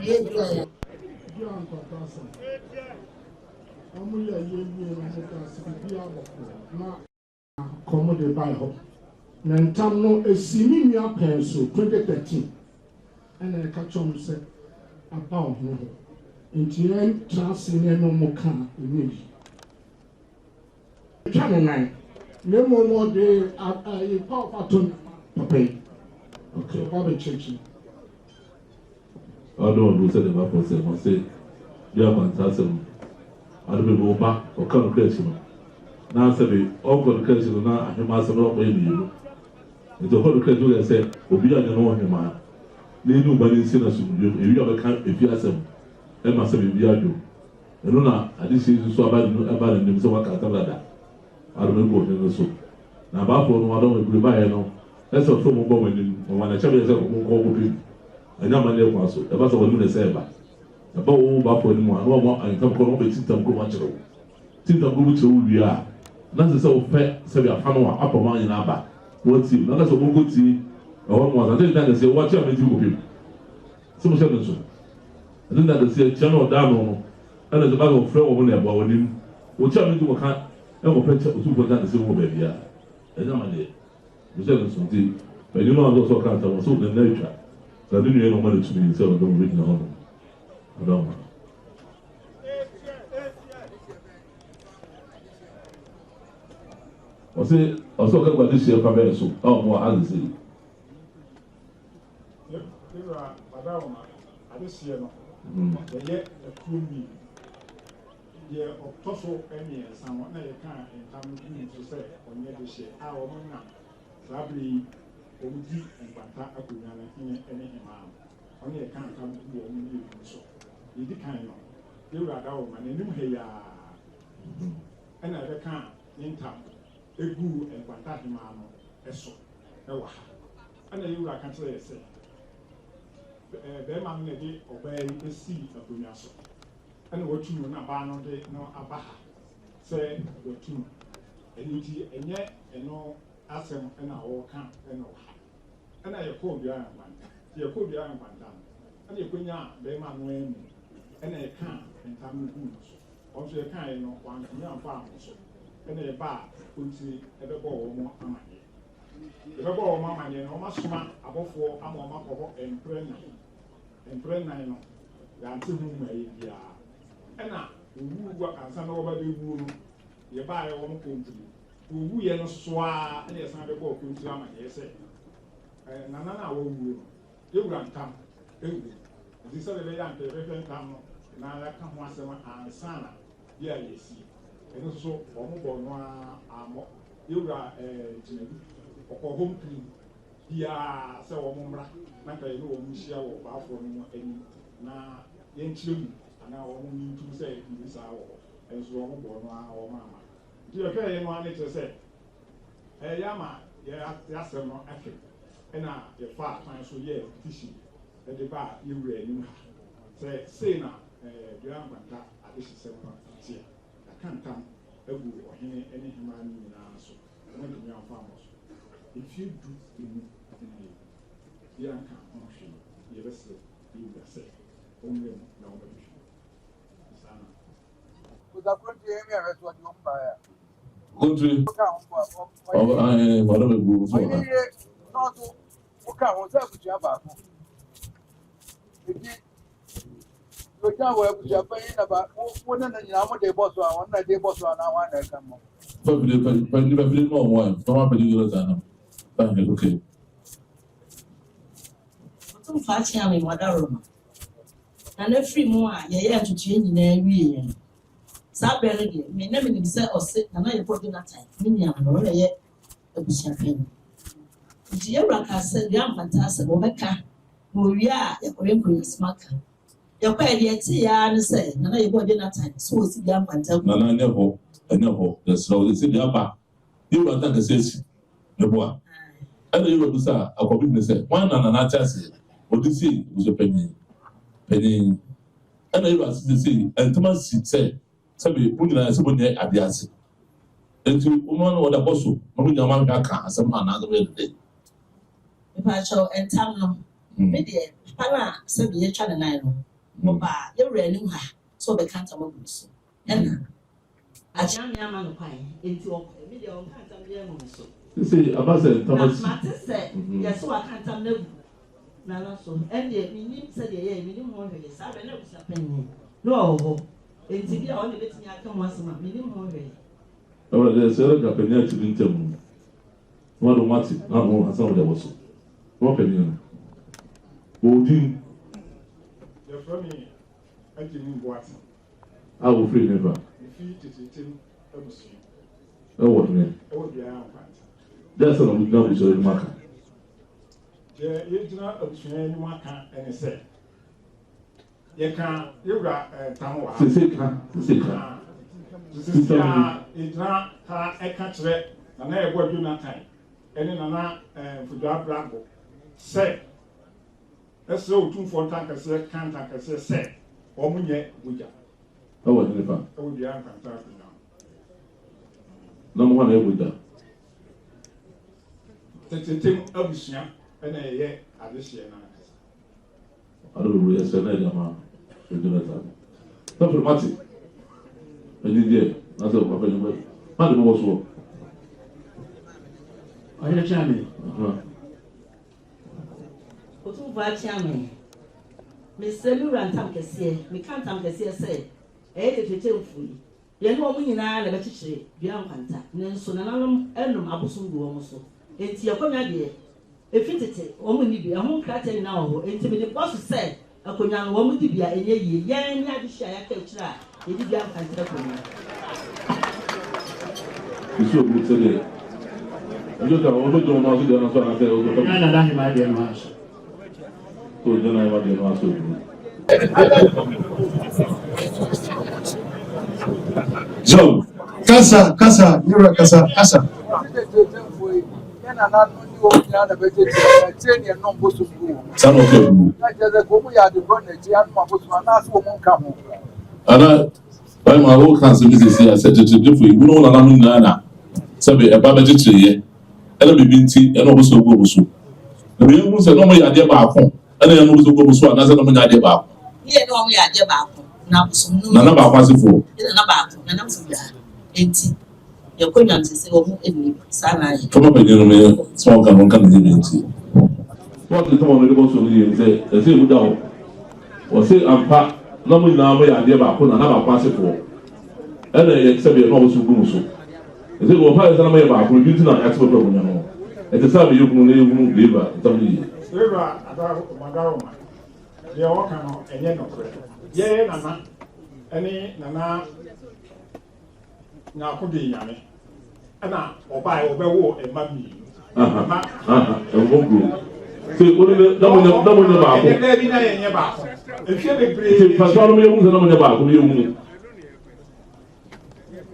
Dua nkwata asɛm. Wɔn yɛ yie wie na wɔn ka ase bibi abɔkɔ na kɔn de bae hɔ. Na ntam no esi me nua pɛn so 2013 ɛna ɛka kyerɛ wɔn sɛ aba ɔhene hɔ. Nti yɛn tena ase ne ɛne wɔn ka ɛnyɛ yi. Twa ne nan na mmom ɔde ayi pa ato ne papa yi. Okay. Ɔba bɛkyerɛkyerɛ. Ɔdɔ ɔdo sɛ ne ba fɔ sɛ ɔse dua nkwanta asɛm ade bɛ bɔ ba ɔka no kra akyi no na sɛbi ɔkɔ no kra akyi no na ahema asɛm no ɔkɔyɛ mmienu nti ɔkɔ no kra akyi no sɛ obi anyɛ no ɔhema na enu ba ne nsi na sumdwem ewi a ɔbɛka efi asɛm ɛma sɛ biribi adwo ɛno na ade hyɛ nso aba ne ɛba n'anim sɛ waka asɛm dada adom egu ɔhene no so na abaafoɔ no adɔm ebire baeɛ no ɛsɛ ɔfrɛ wɔn bɔ wɔn anim wɔn wɔn akyɛ bɛyɛ sɛ wɔn nkɔ wɔn pim ɛnyɛ amanneɛ kwan so ɛba sɛ wɔn anim na ɛsɛ ɛba ɛba wɔn baafo anim a na wɔn ntam korɔ na wɔn bɛ ti ntam korɔ wɔn akyerɛ wo ti ntam korɔ kyerɛ wo wie a na sɛ sɛ wɔpɛ sɛbi afa no a apɔ wɔn nyinaa aba na wɔtie mu na sɛ wɔn kɔ tie ɛhɔ nom asa nta kɛseɛ wɔakyɛ a mɛti kɔ pim sɛ mo hyɛ no nso ɛne nta kɛseɛ kyerɛ na ɔda ano no ɛna sɛ ba sɛ wɔfrɛ wɔn na ɛboa wɔn anim wɔkyɛ a mɛti kɔ ka ɛkɔ pɛ kyɛ otumfoɔ nta kɛseɛ wɔ baabi a ɛnyɛ amanneɛ mo hyɛ no nso nti panyin no a ɔsɛ ɔka ntam ɔsɛ ne nan atwa na ne nua no ɔma ne tumi sɛ ɔdɔm bɛgyina hɔ nom ɔdɔm ma. Ɔsɛ ɔsɛ ɔka guade hyia kwan bɛyɛ so a ɔmo wɔ ha sese yi. Ewura Badaroma adehyeɛ no yɛyɛ akuo mmienu. Deɛ ɔtɔ so mmiɛnsa no na yɛka ntam no guu so sɛ ɔnyɛ dehyeɛ a wɔn na saa bere yi wɔn di nkwanta akonnwa no hene ne hemaa no. Ɔne yɛka ntam gu wɔn mmienu so. Deɛ edi kan no, Ewura Adaworoma n'anim ha yi ara ɛna yɛbɛka ne ntam eguu nkwanta hemaa no so ɛwɔ ha. Ɛna yɛwura ka kyerɛ yɛ sɛ bɛrima no na ɛde ɔbaa yi esii akonnwa so. Ɛna watu no na baa no de no aba ha sɛ watu no. Ɛno nti ɛnyɛ ɛno asɛm ɛna ɔreka ɛna wɔ ha. Ɛna yɛkɔɔ dua nkwanta. Nti yɛkɔɔ dua nkwanta no, ɛna yɛkɔnyaa bɛrima no amu. Ɛna yɛkaa ntam no guu no so. Ɔno nso yɛkaeɛ no, wantumi amfa ammɔ so. Ɛna yɛbaa kontire ɛbɛbɔɔ wɔn amanneɛ. Yɛbɛbɔɔ wɔn amanneɛ no, wɔn asoma abɔfoɔ ama wɔn akɔ hɔ mprɛ nnan. Mprɛ nnan no, yɛante ho mmuaeɛ biara. Ɛna wɔwu ansa na wɔba bɛwuo no, yɛbaeɛ wɔn kontire. Wɔwuiɛ no so ara ɛna yɛsan bɛbɔɔ kontire amanneɛ sɛ nana no a wɔwuo no, yɛwura ntam ɛwɔ mu. Nti sɛ bɛbɛyɛ anka yɛbɛhwɛ ntam no na yɛaka ho asɛm ansa na bi a yɛsi. Ɛno nso so wɔn bɔ no ara ammɔ. Yɛwura Gyinabi, ɔkɔɔ hɔ mpiri biara sɛ wɔn mmra na nka yɛne wɔn nhyia wɔ baafoɔ no mu anim na yɛnkyerɛ mu anaa wɔn ntum sɛ biribi saa wɔ hɔ. Ɛnso wɔn bɔ no ara wɔn ama. Nti yɛhwɛɛ no ara ne kyerɛ sɛ ɛyɛ ama yɛasɛm no afɛ ɛna yɛfaa kwan so yɛɛ petition ɛde baa yɛwura anim ha sɛ sei na dua nkwanta adehyesɛm no teɛ. Yɛaka ntam agu ɔhene ne hemaa no nyinaa so. Wɔn antumi amfa ammɔ so. Mfeɛ 15 ɛna yɛ yɛanka ho hwee. Yɛbɛsrɛ yɛwura sɛ ɔmmrɛ mu na wɔbɛhwehwɛ mu. Saa na. Kontire ɔbɛ ɛɛ ɔdɔ bɛ bu so wɔ ha. Woka ho sɛ abusua baako nti yɛgya wɔ abusua panyin na ba wo ne no nyinaa mo de bɔ so a wɔn na de bɔ so a na wɔn na ɛka mo. Fɛfide fɛ nipa fide ma wɔn a fɛn apɛgye yɔrɔ saa no fɛn okay. Otumfoɔ akyea me Wadaroma. Na n'afiri mu a yɛyɛ ntotoeɛ nyinaa wieeɛ no, saa berɛ no deɛ, me na menim sɛ ɔse Nana Yeboah Jonathan, me nua no, ɔno na ɛyɛ abusuapanyin. Nti yɛwura kaa sɛ dua nkwanta asɛm wɔbɛka na owie a yɛkɔyɛ nkonnwasɛm aka. Yɛkɔɛ deɛ ɛtee ara ne sɛ Nana Yeboah Jonathan sɛ wɔsi dua nkwanta gu. Nana ɛnyɛ hɔ ɛnyɛ hɔ yɛsrɛ wo sɛ deɛ aba yɛwura nta kɛseɛ asi meboa ɛna yɛwura bisa akɔbi ne sɛ hwan na nana ate aseɛ ɔde sei abusuapanyin panyin ɛna yɛwura ase sɛ sei ntoma si sɛ sɛbi mo nyinaa sɛ mo nyɛ adeɛ ase nti wɔn no wɔde abɔ so na mo nyinaa mo ahwɛ aka asɛm no anaasɛ mo yɛ dede. Mepaakyɛw ntam no, me deɛ papa no a sɛbi yɛtwa ne nan no, Ɔbaa yɛn wura anim ha sɛ ɔbɛka ntam agu me so. Ɛna Akyeame amma no kwan, enti ɔkɔe. Me deɛ, ɔnkaa ntam biara nguu me so. Seesei aba sɛ ntam Na asi. mate sɛ yɛse waka ntam no agu Nana so. Ɛndeɛ, mennim sɛdeɛ ɛyɛeɛ, mennim ho hwee. Saa berɛ no, na abusua panin no wɔ hɔ, enti ebia ɔno na ɛbɛtumi aka mu asɛm a, mennim ho hwee. Awurade, sɛ yɛreka panin ate ne ntam no, na wɔde wɔn ate na wɔn ansa wɔde abɔ so. Na wɔpanin no, wɔ wo din. Yɛfrɛ me Agyenim Boateng. A wofiri hefa? Mefi Tetetem abusua. Ɛwɔ hene? Ɛwɔ Duayaw Nkwanta. Dɛn asɛm na mogyina abusua anim aka? Deɛ yɛgyina abusua anim aka ne sɛ, yɛka yɛwura ntam wɔ ha. Sese ka, sese ka. Sese a yɛgyina ha ɛka kyerɛ Nana Yeboah Jonathan ɛne Nana Mfodwo Abrago sɛ ɛsrɛ Otumfoɔ Ntankɛseɛ ka Ntankɛseɛ sɛ wɔn nyɛ bogya. Ɛwɔ henefa? Ɛwɔ dua nkwanta akonnwa ho. Na mo hɔ na ɛyɛ bogya? Tetetem abusua ɛna ɛyɛ adehyeɛ no ankasa. Ade bebree yɛ sɛ na ɛde ama Jonathan. Sɔfo mate. Ɛni deɛ na sɛ papa nyɛ ma de bɔbɔ soɔ. Ɔhene kyerɛ me. Otumfoɔ akyea me. Mesrɛ me wura ntam kɛseɛ, meka ntam kɛseɛ sɛ, ɛyɛ tɛtrɛtɛ mfuo yi, yɛne wɔn nyinaa na ɛbɛkyekyere dua nkwanta, nanso nananom anom abosom gu wɔn so, enti akonnwa deɛ, ɛfiri tete, wɔn nni bi, ɛho nkrataa nyinaa wɔ hɔ, enti mede bɔ so sɛ akonnwa no, wɔn di bi a, ɛnyɛ yie. Yɛn ne adehye a yɛaka akyire a yɛdi dua nkwanta akonnwa. Nsuo gu sɛdeɛ nsuo ta wɔn bɛgyina wɔn aso deɛ no so anaasɛ wɔn bɛtɔ. Nyɛ nana ahema deɛ no aso. So nyɛ nana ahema deɛ no aso bi. So. Kasa kasa yɛwura kasa kasa. Saa na ɔka gu. Ana báyìí ma wɔka asɛm bi sisi a sɛ kyekyeregyefo yi wo ne wo nananom nyinaa na sɛbe ɛba bɛkyekyereeɛ ɛna biribi nti ɛna ɔmo sɛ ɔgu ɔmo so na meyɛ hu sɛ na ɔmo yɛ adeɛ baako ɛna yɛn ɔmo sɛ ɔgu ɔmo so anaasɛ na ɔmo nyɛ adeɛ baako. Ne yɛ ne ɔmo yɛ adeɛ baako na abosom no. Nana baako asefoɔ. Ne nana baako nana mfowia enti yɛkɔ nwa no sese ɔmo nni saa na ayɛ. Fama panyin no meyɛ sɛ ɔnka no ɔnka ne yie nti. Wɔn de sɛ wɔn de bɔ so no yie sɛ ɛsɛ emu da hɔ. Wɔse ampa na mo nyinaa moyɛ adeɛ baako na na baako asefoɔ ɛna ɛyɛ sɛdeɛ na ɔwoso gu mo so. Ɛsɛ wɔfa yɛ sɛ na moyɛ baako ebi nti na yɛate mo firi akonnwa no ho. Ɛte sɛ a meyɛ hunu na yɛhunu Deva ntam no yie. Deva Adaworoma, deɛ ɔka no ɛnyɛ nokorɛ. Yɛyɛ Nana ɛne Nana. Nyarko de Nyame ɛna ɔbaeɛ ɔbɛwoo mma mmienu. Mma. Ɛwɔ kuro. Sɛ wo ne na mo nyɛ na mo nyɛ baako. Ɛnyɛ daabi na yɛnyɛ baako. Mfie bebree. Nti mpatwa no yɛ hu sɛ na mo nyɛ baako no yɛ hu.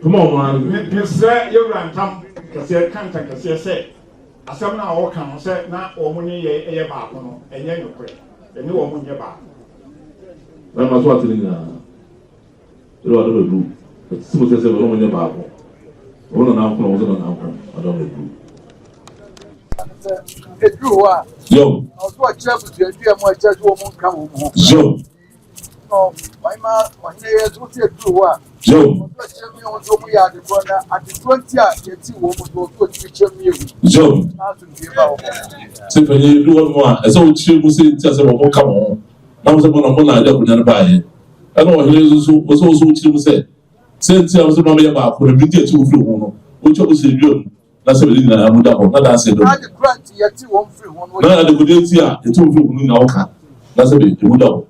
Tuma wɔn ara. Mesrɛ yɛwura ntam kɛseɛ ka ntam kɛseɛ sɛ asɛm no a ɔka no sɛ na wɔn ne yɛ yɛ baako no ɛnyɛ nokorɛ. Yɛne wɔn nyɛ baako. Mɛma so ate ne nyinaa. Ɛna ɔde bɛduru. Ɛte sɛ sɛ wɔn nyɛ baako. Wɔn nana nko na wɔn nso nana nko. Ɔde bɛduru. Ɛduru hɔ a, Yo. ɔso ɔkyerɛ abusuadua mu a ɛkyerɛ sɛ wɔn nka wɔn ho. Yo. Na ɔhema ɔhene yɛ so sɛ ɛduru hɔ a, Yo. ɔso ɔkyerɛ mi wɔn nso wɔn yɛ adekorɔ na adekorɔ nti a yɛte wɔn mu so ɔso ɔtumi kyerɛ mi ehu. Yo. Na asomdue ba wɔ hɔ. Sɛ panyin edu hɔ nom a, ɛsɛ wɔkyerɛ mu sɛ nti a sɛ wɔn ka wɔn ho. Na wɔn sɛ mo na mo na ɛde akonnwa no baeɛ. Ɛna ɔhene nso so, ɔsɛ ɔsɔ wo tiri mu sɛ, Sɛ nti a wosɛ ma meyɛ baako no, medi akyi wo firi ho no, wotwa wo sɛ dua mu, na sɛ mede nyinaa mu da hɔ, na danseɛ ba mu. Na Na adekodeɛ nti a yɛte wo firi ho no nyinaa woka, na sɛ mede mu da hɔ.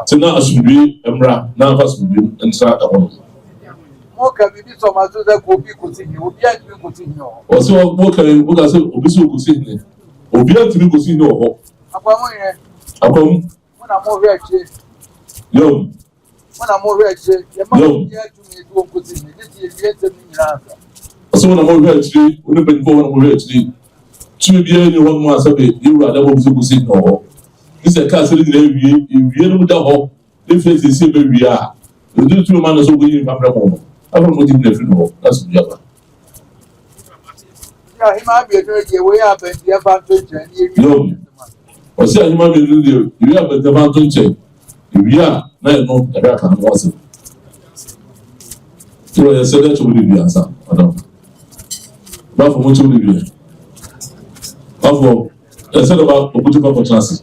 Sɛ na asomdwie mmra, na afa asomdwie ntra ɛhɔ nom. Ɔsɛ wɔka woka sɛ obi sɛ okosi hene, obiara ntumi nkosi hene wɔ hɔ. Akwamu yɛ. Akwamu. Mo na mo hwɛ akyire. Yom. Mo na mo hwɛ akyire. Yɛ ma mo yɛ tumi edu wɔn kosi ne gye ti ewie nsɛm ne nyinaa ansa. Ɔsɛ mo na mo hwɛ akyire, wo ne mpanyinfoɔ na mo hwɛ akyire. Tumi biara ni hɔ nom a sɛbe yɛ wura adabɔ bi sɛ kosi na hɔ. Ne sɛ kaa sɛ ne nyinaa ewie, ewie no mu da hɔ, ne fie siesie bɛ wie a, ɛdi tumi ma no sɛ obeyi nipa mmerɛ mo no. Afei mo di na efiri hɔ, na asomdwe aba. Ɔsi ahema mmienu deɛ, ewie a bɛtɛfa nto nkyɛn, ewie a na ɛno ɛhwɛ aka ho asɛm. Tí wọ́n yɛ sɛ dɛ kyɛw de bi ansa ɔdɔm. Báfo mo kyɛw de bi. Báfo ɛsɛ dɛ ba okutu fa kɔtena ase.